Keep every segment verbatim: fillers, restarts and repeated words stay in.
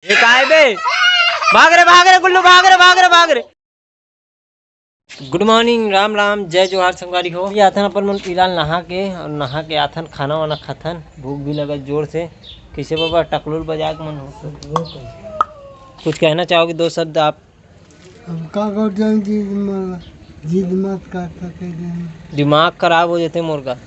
ये काय बे? भाग रे, भाग रे गुल्लू, भाग रे, भाग रे, भाग रे। गुड मॉर्निंग, राम राम, जय जोहार संगवारी हो। ये आथन अपन मन फिलहाल नहा के, और नहा के आथन खाना वाना खाथन। भूख भी लगा जोर से। कैसे बाबा टकलुल बजा के मन हो? कुछ कहना चाहोगे, दो शब्द आप? अब का कर जाऊं जी, मन जिद मत कर सके जाऊं। दिमाग खराब हो जाते मोर का।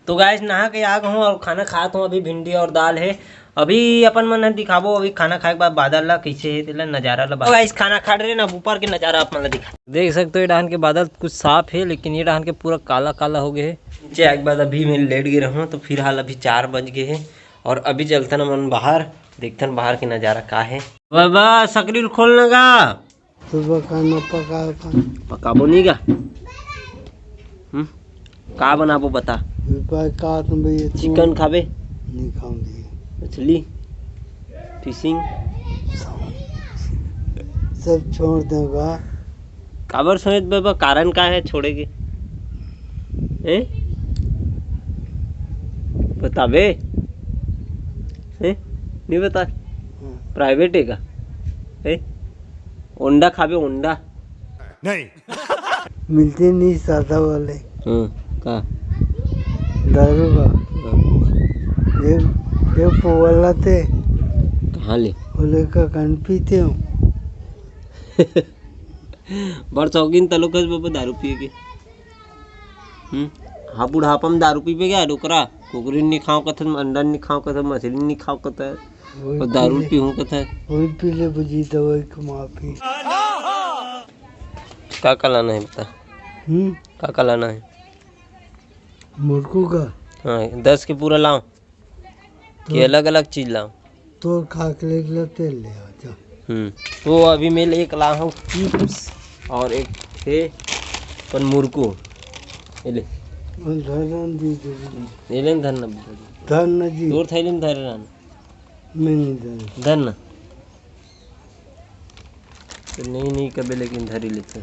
तो गाइस, नहा के आ गए हूँ और खाना खात हूँ। अभी भिंडी और दाल है। अभी अपन मन ह दिखाबो अभी खाना खाए के बाद बादल ला कैसे है, तेला नजारा ला। तो गाइस, खाना खा रहे ना, ऊपर के नजारा आप मन ला दिखा। देख सकते हो, ये डहान के बादल कुछ साफ है, लेकिन ये डहान के पूरा काला काला हो गए है। नीचे आए के बाद अभी मैं लेट गए रहूँ, तो फिलहाल अभी चार बज गए है और अभी चलथन हमन बाहर, देखथन बाहर के नजारा का है। बाबा, सकरी ल खोल ना गा। सुबह खाना पकाओ का? पकाबो नहीं गा। हम्म? का बनाबो बता। सुबह का तुम भैया तू चिकन खाबे? नहीं खाऊंगी। मछली, फिशिंग। सब छोड़ देगा। काबर सोच बाबा, कारण का है छोड़े के? हैं? बताबे? हैं? नहीं बता। हाँ। प्राइवेट है का? हैं? ओंडा खाबे, ओंडा? नहीं। मिलते नहीं सादा वाले। हाँ, का? दारू का। हाँ। एक, एक पोवला थे। कहाँ ले? बोले का कन पीते हो? बड़ शौकीन तलो कस बाबा दारू पिए के। हम्म? हाँ, बुढ़ापा में दारू पीबे क्या डोकरा? कुकरी नहीं खाओ कथन, अंडा नहीं खाओ कथन, मछली नहीं खाओ कथन, वही और दारू पी ले। पीहूँ कथन। वही पी ले बुझी दवाई के माफी। का का लाना है बता? हम्म? का का लाना है? मुर्गो का? हाँ, दस के पूरा लाओ। कि तो अलग-अलग चीज लाओ। तोर खा के ले ले, तेल ले आ, जा। हम्म, तो अभी मैं एक ला हूँ चिप्स और एक थे अपन मुरको। ये ले। और धरन दी दे। ये ले न धरना। धरना जी। तोर थैली में धरे रहना। मैं नहीं धर। धरना। तो नहीं, नहीं कबे, लेकिन धरी लेते।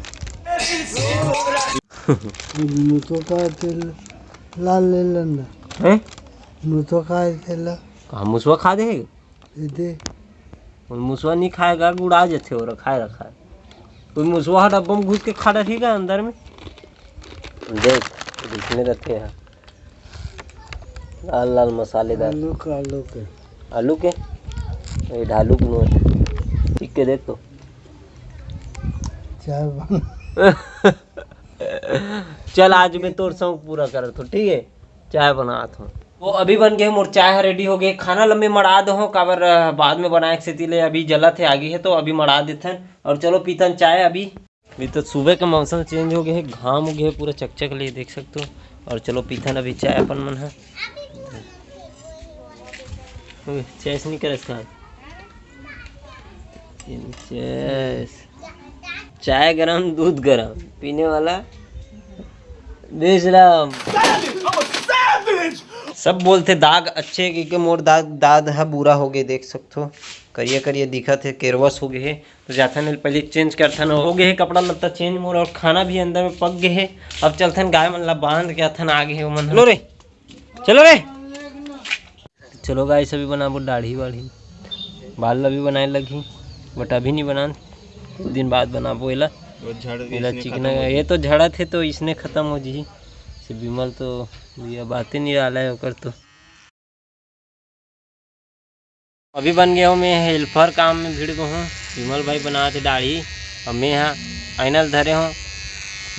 मुसवा का तेल लाल ले लेना। हैं? मुसवा का तेल ला। कहाँ मुसवा खा दे? ये दे। और मुसवा नहीं खाएगा, गुड़ा जथे हो रखा है, रखा है। कोई मुसवा हा डब्बा में घुस के खा रही का अंदर में? देख, दिखने रहते हैं। लाल लाल मसालेदार। आलू के, आलू के। आलू के? ये ढालू के नोट। ठीक के देख तो। चाय बन- चल, आज मैं तोर शौक पूरा करत हूँ, ठीक है? चाय बनात हूँ। वो अभी बन गए मोर चाय ह, रेडी हो गए। खाना ल मैं मड़ा दो हूँ, काबर, अ, बाद में बनाए के सेती ले अभी जलत है, आगी है, तो अभी मड़ा देथन। और चलो पीथन चाय अभी। अभी तो सुबह के मौसम चेंज हो गए है, घाम हो गए है, पूरा चकचक ले देख सकते हो। और चलो पीथन अभी चाय अपन मन है। ओए, चेस नहीं करे इसका। चेस। चाय गरम, दूध गरम, पीने वाला बेशरम। सब बोलते दाग अच्छे, क्योंकि मोर दाग, दाद ह बुरा हो गए, देख सकते हो, करिया करिया दिखत है, केरवस हो गए है। तो जाथन पहले चेंज करथन, हो गए है कपड़ा लत्ता चेंज मोर, और खाना भी अंदर में पक गए है। अब चलथन गाय मन ला बांध के आथन, आ गए है ओमन। चलो रे, चलो रे। चलो गाइस, अभी बनाबो दाढ़ी वाढ़ी, बाल ला भी बनाए लगही, but अभी नहीं बनान, दो दिन बाद बनाबो एला। वो झड़ के एला इसने चिकना खत्म हो ये जाही। तो झड़त है तो इसने खत्म हो जी। से विमल तो ये बातें नहीं डाला है ओकर तो। अभी बन गया हूँ मैं हेल्पर, काम में भिड़ गया हूँ। विमल भाई बनात हे दाढ़ी, और मैं यहाँ आईना ल धरे हूँ,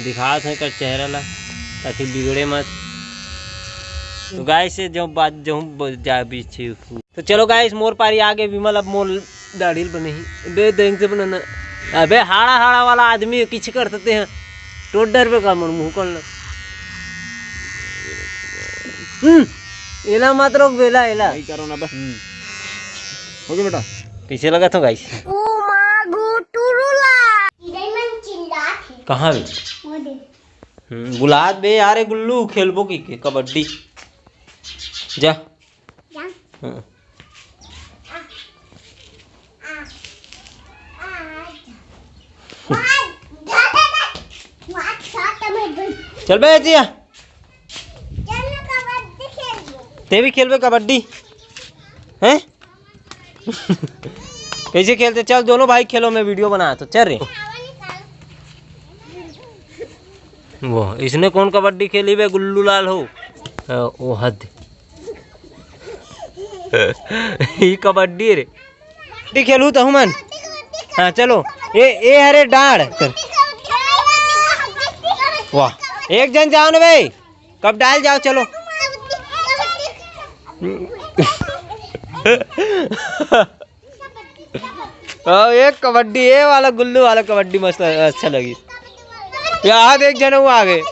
दिखात हूँ एकर चेहरा ला, ताकि बिगड़े मत। तो गाइस, से जो बात जो ब-, जा बीच ही। तो चलो गाइस, मोर पारी आ गए विमल, अब मोर दाढ़ी ल बने ही। बे देंग से बनाना। अबे हाड़ा हाड़ा वाला आदमी किछ कर सकते हैं। टोडर पे का मन मुंह कर लो। हम्म, एला मत रोक बेला, एला। नहीं करो ना बस। हम्म। हो गया बेटा। कैसे लगा था गाइस? ओ माँ गो टुरुला। इधर मन चिल्लात हे। कहाँ रे? वो दे। हम्म, बुलात बे यार, ए गुल्लू खेलबो की के कबड्डी। जा। जा। हम्म। चल बे जिया। ते भी खेलबे कबड्डी। हैं? कैसे खेलते? चल दोनों भाई खेलो, मैं वीडियो बना तो चल रे। वो इसने कौन कबड्डी खेली बे गुल्लू लाल हो? अ, ओ हद। ई कबड्डी रे। कबड्डी खेलू तहू मन। हाँ चलो। ए ए हरे डाड़। वाह, एक जन जाओ ना भाई। कब डाल जाओ, चलो। हाँ, एक कबड्डी, ये वाला गुल्लू वाला कबड्डी मस्त, अच्छा लगी। यहाँ देख जन वो आ गए।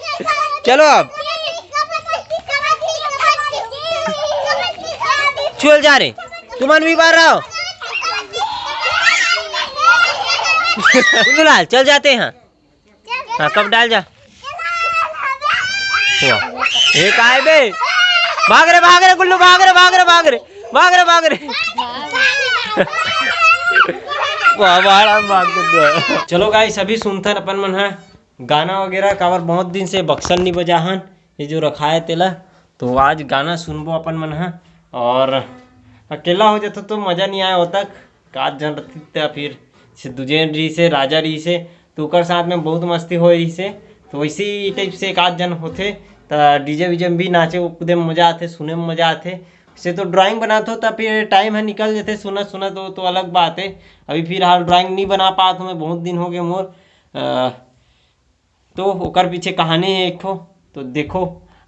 चल जा रे, तुमन भी बाहर रहो। गुल्लू लाल, चल जाते हैं। हाँ, कब डाल जा। वाह, ये काय बे? भाग रे, भाग रे गुल्लू, भाग रे, भाग रे, भाग रे, भाग रे, भाग रे। वाह, बाहर हम भाग के दो। चलो गाइस, अभी सुनथन अपन मन ह गाना वगैरह, काबर बहुत दिन से बक्सन नहीं बजा हन, ये जो रखा है तेला, तो आज गाना सुनबो अपन मन ह। और अकेला हो जाता तो मजा नहीं आया होता, कात जन रही त फिर से दुजेन रही से, राजा रही से, तो ओकर साथ में बहुत मस्ती हो रही से। तो वैसे ही टाइप से एक आध जन होथे, त डीजे वीजे में भी नाचे कूदे में मजा आथे, सुने में मजा आथे। से तो ड्राइंग बनात हो त फिर टाइम है निकल जाथे सुनत सुनत, वो तो अलग बात है। अभी फिलहाल ड्राइंग नहीं बना पात हूँ मैं, बहुत दिन हो गए मोर। अ, तो ओकर पीछे कहानी है एक ठो। तो देखो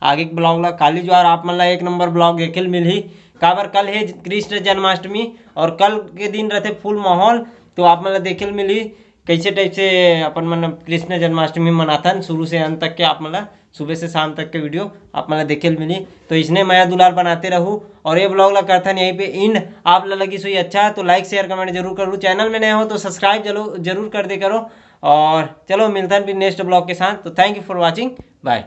आगे के ब्लॉग ला, काली जुआर आप मन ला एक नंबर ब्लॉग देखे ल मिलही। काबर कल है कृष्ण जन्माष्टमी और कल के दिन रहते फुल माहौल, तो आप मन ला देखे ल मिलही कैसे टाइप से अपन मन कृष्ण जन्माष्टमी मनाथन, शुरू से अंत तक के आप मन ला, सुबह से शाम तक के वीडियो आप मन ला देखे ल मिलही। तो इसने मया दुलार बनाते रहू और ये ब्लॉग ला करथन यहीं पे एंड। आप ला लगी सोई अच्छा तो लाइक शेयर कमेंट जरूर करू, चैनल में नए हो तो सब्सक्राइब जरूर जरूर कर दे करो। और चलो मिलथन फिर नेक्स्ट ब्लॉग के साथ। तो thank you for watching, bye।